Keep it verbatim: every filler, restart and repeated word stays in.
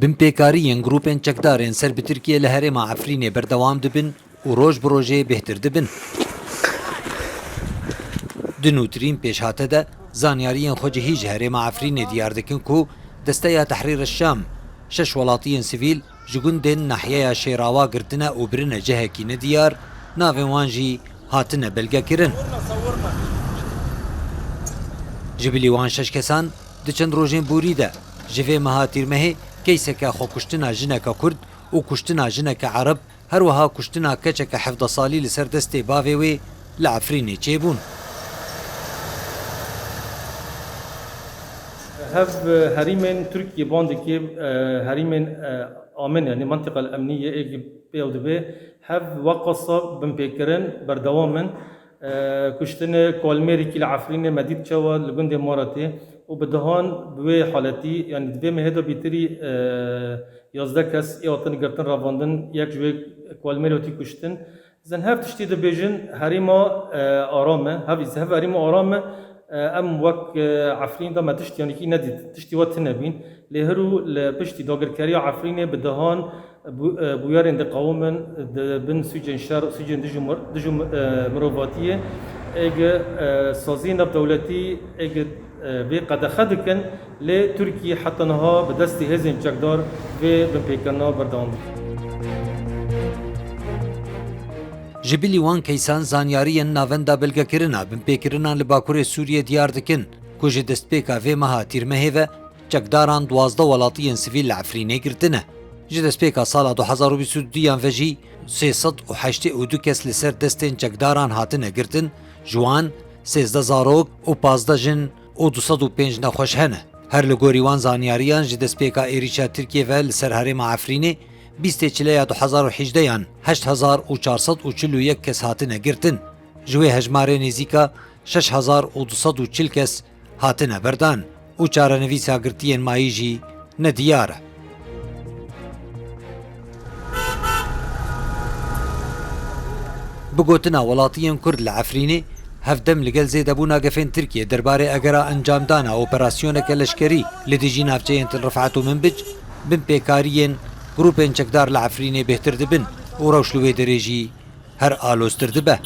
Binpêkariyên grûpên çekdarên ser bi Tirkiyê li herêma Efrînê berdewam dibin û roj bi rojê bêhtir dibin. Di nûtirîn pêşhate de, zanyariyên xwecihî ji herêma Efrînê diyar dikin ku Desteya Tehrîr Şam şeş welatiyên sivîl ji gundên nahiyeya Şêrawa girtine û birine cihekî nediyar, navên wan jî hatine belgekirin. Ji bilî wan şeş kesan, di çend rojên borî de, ji vê meha tîrmehê, keyseke xwekuştina jineke Kurd û kuştina jineke Ereb, her wiha kuştina keçeke hevdeh salî li ser destê bavê wê li Efrînê çêbûn. Hev herîmên Tirkiyê bandikê, e, herîmên, e, amin, yanî mentiqa emnî yê êk pêw dibe, hev weqasa binpêkirin berdewam in. E, kuştinê Kolmêrikî li Efrînê me dît çawa li gundê Maratê û bi dehan bi wê haletî, yanî di vê mehê de bîtirî, e, yazdeh kes ê hatin girtin revandin, yek ji wê Kolmêrotî kuştin. Zin hev tiştî dibêjin herîma, e, aram e, hev, hev herîma aram e, e, em wek, e, Efrîn de me tiştî yanîkî nedît, tiştî we tune bîn. Lê hirû li piştî dagirkeriya Efrînê bi dehan bû-, e, bûyerên diqewimin di bin sûcên şer, sûcên dijî mir-, dijî, e, mirovatiyê, êg, e, saziyên navdewletî êg, e, vê qedexe dikin, lê Tirkî heta niha bi destî hêzên çekdar vê binpêkirina berdewam dike. Ji bilî wan keysan, zanyariyên Navenda Belgekirina Binpêkirinan li Bakurê Sûriyê diyar dikin ku ji destpêka vê meha tîrmehê ve çekdaran duwazdeh welatiyên sivîl li Efrînê girtine. Ji destpêka sala du hezar û bîst û duyan ve jî sê sed û heştê û du kes li ser destên çekdaran hatine girtin, ji wan sêzdeh zarok û pazdeh jin û du sed û pênc nexweş hene. Her li gorî wan zanyariyan, ji destpêka êrîşa Tirkiyê ve li ser herêma Efrînê, bîstê çileya du hezar û hejdeyan heşt hezar û çar sed û çil û yek kes hatine girtin. Ji wê hejmarê nêzîka şeş hezar û du sed û çil kes hatine berdan û çarenivîsa girtiyên mayî jî nediyar e. Bi gotina welatiyên Kurd li Efrînê, hevdem li gel zêdebûna gefên Tirkiyê derbarê egera encamdana operasyoneke leşkerî li dijî navçeyên Til Rifat û Minbic, binpêkariyên grûpên çekdar li Efrînê bêhtir dibin û rewş li wê derê jî her aloztir dibe.